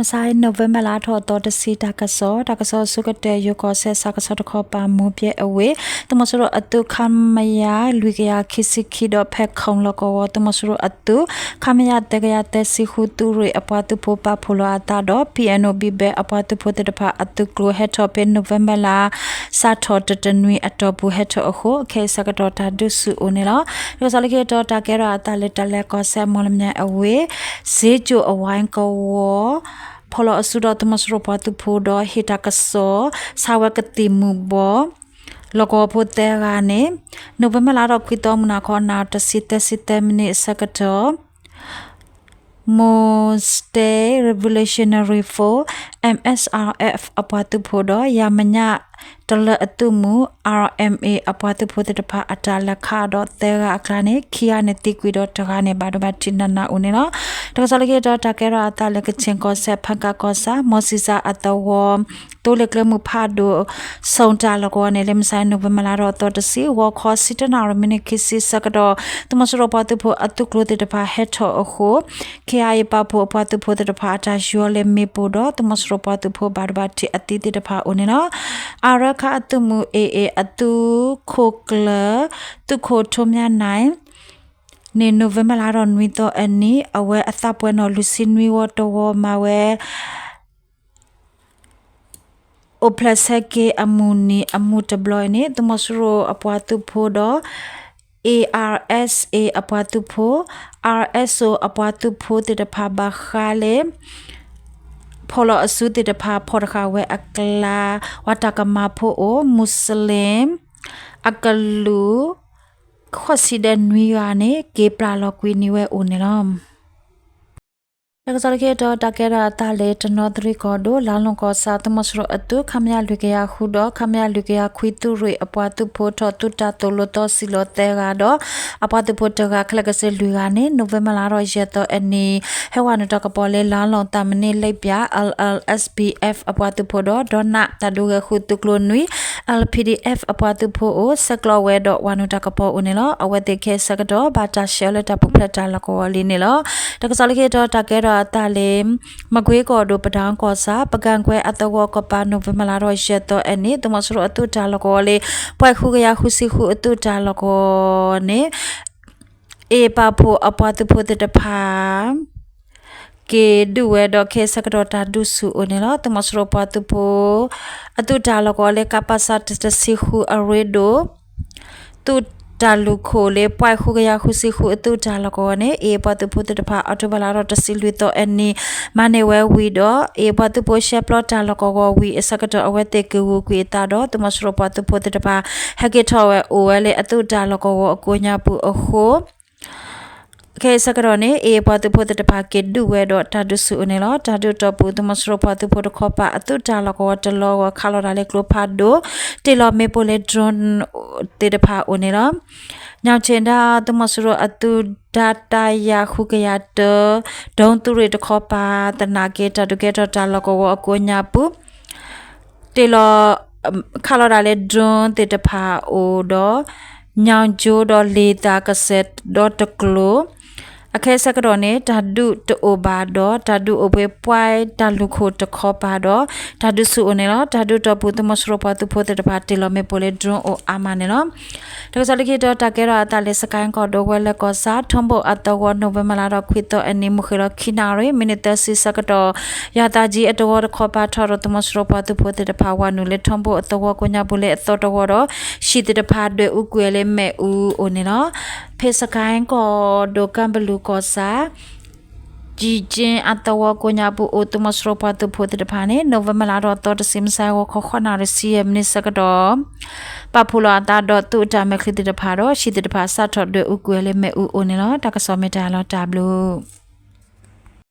မဆါအံၤ November လါထီၣ်အသီတဆံ တၢ်ကစီၣ်, တၢ်ကစီၣ်အဆိကတၢၢ် ယိၤကီၢ်စဲၣ် စးကဆီတခီပၤ မိၢ်ပျဲအဝ့ၢ် သုးမီၤစိရိၤအသုး ခမရ လွံၢ်ကယၤခံဆံခံဒီး ဖဲခုံလီၢ်ကဝီၤ သုးမီၤစိရိၤအသုး ခမရ သၢကယၤသၢဆံဃု သုးရ့ၣ်အပှၤသုးဖိ ပာ်ဖှိၣ်လီၤအသးဒီး ပံၣ်အဲၣ်နိၣ်ဘံၣ်ဘဲအပှၤသုးဖိသ့ၣ်တဖၣ်အသုးကျိၤ ဟဲထီၣ်ဖဲ November လါ စးထီၣ်တတနွံအတီၢ်ပူၤ ဟဲထီၣ်အဃိ ခဲအံၤဆၢကတီၢ်တၢ်ဒုးဆူၣ်အိၣ်န့ၣ်လီၤ. တၢ်ကစီၣ်လၢခံတီၤ တၢ်ကဲထီၣ်အသးလၢ တၢ်လဲၤကီၢ်စဲၣ် မီၣ်လမၠဲၣ်အဝ့ၢ် စ့ကၠိၣ်အဝဲကဝီၤ ဖီၣ်လီၤအစုဒီး သုးမီၤစိရိၤပှၤသုးဖိဒီး ဟ့ၣ်တၢ်ကစီၣ် ဆါဝဲကသံၣ်မူၤဘှီး လီၢ်ကဝီၤဖိသၢဂၤန့ၣ် November လါထီၣ်ခွံသီ မုၢ်နၤခီ နၣ်ရံၣ်တဆံသၢ ဆံသၢမံးနံးအဆၢကတီၢ် Mor State Revolutionary Force, M S R F အပှၤသုးဖိဒီး ယၤမဲာ်ညါ တလၢအသုးမုၢ် R M A အပှၤသုးဖိသ့ၣ်တဖၣ်အတၢ်လဲၤခးဒီး သၢဂၤအကျါန့ၣ် ခံဂၤန့ၣ်သံကွံာ်ဒီး တဂၤန့ၣ် ဘၣ်ဒိဘၣ်ထံးနးနးအိၣ်န့ၣ်လီၤ. တၢ်ကစီၣ်လၢခံတီၤ တၢ်ကဲထီၣ်အသးလၢ ကချ့ၣ်ကီၢ်စဲၣ် ဖၣ်ကၣ်ကီၢ်ဆၣ် မီၢ်ဆံၣ်စၣ်အသဝီ သိလ့ၣ်ကျဲမုၢ်ဖးဒိၣ် ဆိၣ်တၢ်လီၢ်ကဝီၤန့ၣ် လၢမုၢ်ဆါ November လါထီၣ်အသီတဆံ ဂီၤခီ ဆံတၢနၣ်ရံၣ် မံးနံးခံဆံဆၢကတီၢ် သုးမီၤစိရိၤပှၤသုးဖိအသုးကျိၤသ့ၣ်တဖၣ်ဟဲထီၣ်အဃိ ခ့အါအံၤ ပာ်ဖှိၣ်အပှၤသုးဖိသ့ၣ်တဖၣ်အတၢ်ယီၤလၢမ့ၣ်ပိၢ်ဒီး သုးမီၤစိရိၤပှၤသုးဖိဘၣ်ဒိဘၣ်ထံးအသံသ့ၣ်တဖၣ်အိၣ်န့ၣ်လီၤ. အရခၢအသုးမုၢ် A A အသုးခိၣ်ကျၢၢ် သုးခိၣ်ထိးမၠါနၢ် န့ၣ် November လါထီၣ်နွံသီအနံၤ အဝဲအသးပှဲၤနီၣ်လွံၢ်ဆံနွံဝီတဝီမၤဝဲ အိၣ်ဖျဲၣ်ဆၢက့ၤအမုၢ်နံၤအမုၢ်တဘျီအံၤန့ၣ် သုးမီၤစိရိၤအပှၤသုးဖိဒီး A R S A အပှၤသုးဖိ R S O အပှၤသုးဖိသ့ၣ်တဖၣ်ဘၣ်ဃးလၢ ဖီၣ်လီၤအစုသ့ၣ်တဖၣ်ဖီၣ်တဃာ်ဝဲအကျါ ပှၤတၢ်ကမၣ်ဖိအိၣ် မူးစလ့ၣ် အကလုာ် ဃိးဆံဒီးနွံဂၤန့ၣ် က့ၤပျၢ်လီၤကွံာ်န့ၢ်ဝဲအိၣ်န့ၣ်လီၤ. တၢ်ကစီၣ်လၢခံတီၤ တၢ်ကဲထီၣ်အသးလၢ တနီသရံၣ်ကီၢ်ဒိၣ် လါလူၢ်ကီၢ်ဆၣ် သုးမီၤစိရိၤအသုး ခမရ လွံၢ်ကယၤဃုဒီး ခမရ လွံၢ်ကယၤခွံ သုးရ့ၣ်အပှၤသုးဖိထီၣ်သုးတၢ်သိၣ်လိသီစံၣ်လီၤသၢဂၤဒီး အပှၤသုးဖိတဂၤ ခဲလၢာ်ခဲဆ့လွံၢ်ဂၤန့ၣ် November လါထီၣ်ယဲၢ်သီအနံၤ ဟဲဝဲနုာ်တၢ်ကပီၤလၢ လါလူၢ်သးမနံၤလ့ပၠး L L S P F အပှၤသုးဖိဒီး ဒီနၣ်တၢ်ဒုးဂဲၤဃုသုးကျိၤနွံ L P D F အပှၤသုးဖိအိၣ် ဆဲးကျိးဝဲဒီးဝဲနုာ်တၢ်ကပီၤအိၣ်န့ၣ်လီၤ. အဝဲသ့ၣ်ခဲအံၤဆၢကတီၢ် ဘၣ်တၢ်ဆှၢလၢတၢ်ပူၤဖျဲးတၢ်လီၢ်ကဝီၤလံန့ၣ်လီၤ. တၢ်ကစီၣ်လၢခံတီၤ တၢ်ကဲထီၣ်အသးလၢ မကွ့ကီၢ်ဒိၣ် ပဒၣ်ကီၢ်ဆၣ် ပကၣ်ကွဲအသဝီကပၤ November လါထီၣ်ယဲၢ်သီအနံၤ သုးမီၤစိရိၤအသုးတၢ်လီၢ်ကဝီၤလၢ ပှဲၤဃုကယၤဃုဆံဃုအသုးတၢ်လီၢ်ကဝီၤန့ၣ် အ့ၣ်ပာ်ဖှိၣ်အပှၤသုးဖိသ့ၣ်တဖၣ် က့ၤဒုးဝဲဒီး ခဲအံၤဆၢကတီၢ်တၢ်ဒုးဆူၣ်အိၣ်န့ၣ်လီၤ. သုးမီၤစိရိၤပှၤသုးဖိ အသုးတၢ်လီၢ်ကဝီၤလၢ ကပစ တဆံဃုအရ့ဒိၣ် သုးတၢ်လူၢ်ခိၣ်လၢ ပှဲၤဃုကယၤဃုဆံဃုအသုးတၢ်လီၢ်ကဝီၤန့ၣ် အ့ၣ်ပှၤသုးဖိသ့ၣ်တဖၣ် October လါထီၣ်တဆံလွံၢ်သီအနံၤ မၤန့ၢ်ဝဲဝံၤဒီး အ့ၣ်ပှၤသုးဖိရှဲပျီတၢ်လီၢ်ကဝီၤဝံၤအဆၢကတီၢ် အဝဲသ့ၣ်က့ၤဂုာ်ကွံာ်အသးဒီး သုးမီၤစိရိၤပှၤသုးဖိသ့ၣ်တဖၣ် ဟဲက့ၤထီၣ်ဝဲအိၣ်ဝဲလၢအသုးတၢ်လီၢ်ကဝီၤအကိးညါပူၤအဃိ ခဲအံၤဆၢကတီၢ်န့ၣ် အ့ၣ်ပှၤသုးဖိသ့ၣ်တဖၣ်က့ၤဒုးဝဲဒီးတၢ်ဒုးဆူၣ်အိၣ်န့ၣ်လီၤ. တၢ်ဒုးတီၢ်ပူၤ သုးမီၤစိရိၤပှၤသုးဖိတခီပၤအသုးတၢ်လီၢ်ကဝီၤတလီၢ်ဂီၤ ခးလီၤတၢ်လၢကျိဖးဒိၣ် တ့ၢ်လီၤမ့ၣ်ပိၢ်လၢ drone သ့ၣ်တဖၣ်အိၣ်န့ၣ်လီၤ. ညောင်ခြေဒၣ် သုးမီၤစိရိၤအသုးဒါတၢ်ယၤဃုကယၤတၢ ဒုံသုးရ့ၣ်တခီပၤ သနာ်က့ တၢ်ဒုးကဲထီၣ်တၢ်လီၢ်ကဝီၤအကိးညါပူၤ တ့ၢ်လီၤ ခးလီၤတၢ်လၢ drone သ့ၣ်တဖၣ်အိၣ်ဒီး ညောင်ခြေဒီး လ့ၣ်သၣ်ကစဲၣ်ဒီးတကျိၤ အခဲအံၤဆၢကတီၢ်န့ၣ် တၢ်ဒုးတအိၣ်ဘၣ်ဒီး တၢ်ဒုးအိၣ်ဖဲ ပှဲၤတၢ်လူၢ်ခိၣ်တခီပၤဒီး တၢ်ဒုးဆူၣ်အိၣ်န့ၣ်လီၤ. တၢ်ဒုးတီၢ်ပူၤ သုးမီၤစိရိၤပှၤသုးဖိသ့ၣ်တဖၣ် တ့ၢ်လီၤမ့ၣ်ပိၢ်လၢ drone အိၣ်အါမးန့ၣ်လီၤ. တၢ်ကစီၣ်လၢခံတီၤ တၢ်ကဲထီၣ်အသးလၢ စကဲၣ်ကီၢ်ဒိၣ် ဝဲလၢကီၢ်ဆၣ် ထီဘိၣ်အသဝီ November လါထီၣ်ခွံသီအနံၤ မုၢ်ဃ့ၢ်လီၤခံနၣ်ရံၣ် မံးနံးသၢဆံဆၢကတီၢ် ယၤသးကၠံအသဝီတခီပၤထီၣ်ဒီး သုးမီၤစိရိၤပှၤသုးဖိသ့ၣ်တဖၣ် ဝၤနုာ်လၢထီဘိၣ်အသဝီကိးညါပူၤလၢအသီတဝီဒီး ဟံၣ်သ့ၣ်တဖၣ်ဒွဲၣ်အူကွံာ်လၢမ့ၣ်အူအိၣ်န့ၣ်လီၤ. ဖဲစကဲၣ်ကီၢ်ဒိၣ် ကၢ်ဘလူးကီၢ်ဆၣ် ကၠံၣ်ကၠ့အသဝီကိးညါပူၤအိၣ် သုးမီၤစိရိၤပှၤသုးဖိသ့ၣ်တဖၣ်န့ၣ် November လါထီၣ်သီတဆံ မုၢ်ဆါဂီၤခီ ဃိးနၣ်ရံၣ်ဆံယဲၢ်မံးနံးဆၢကတီၢ် ပာ်ဖှိၣ်လီၤအသးဒီးသုးအတၢ်မဲာ်ချံသ့ၣ်တဖၣ်ဒီး ဟံၣ်သ့ၣ်တဖၣ်စးထီၣ်ဒွဲၣ်အူကွံာ်လၢမ့ၣ်အူအိၣ်န့ၣ်လီၤ. တၢ်ကစီၣ်မ့ၢ်တၢ်လီၤတၢ်ဘျုး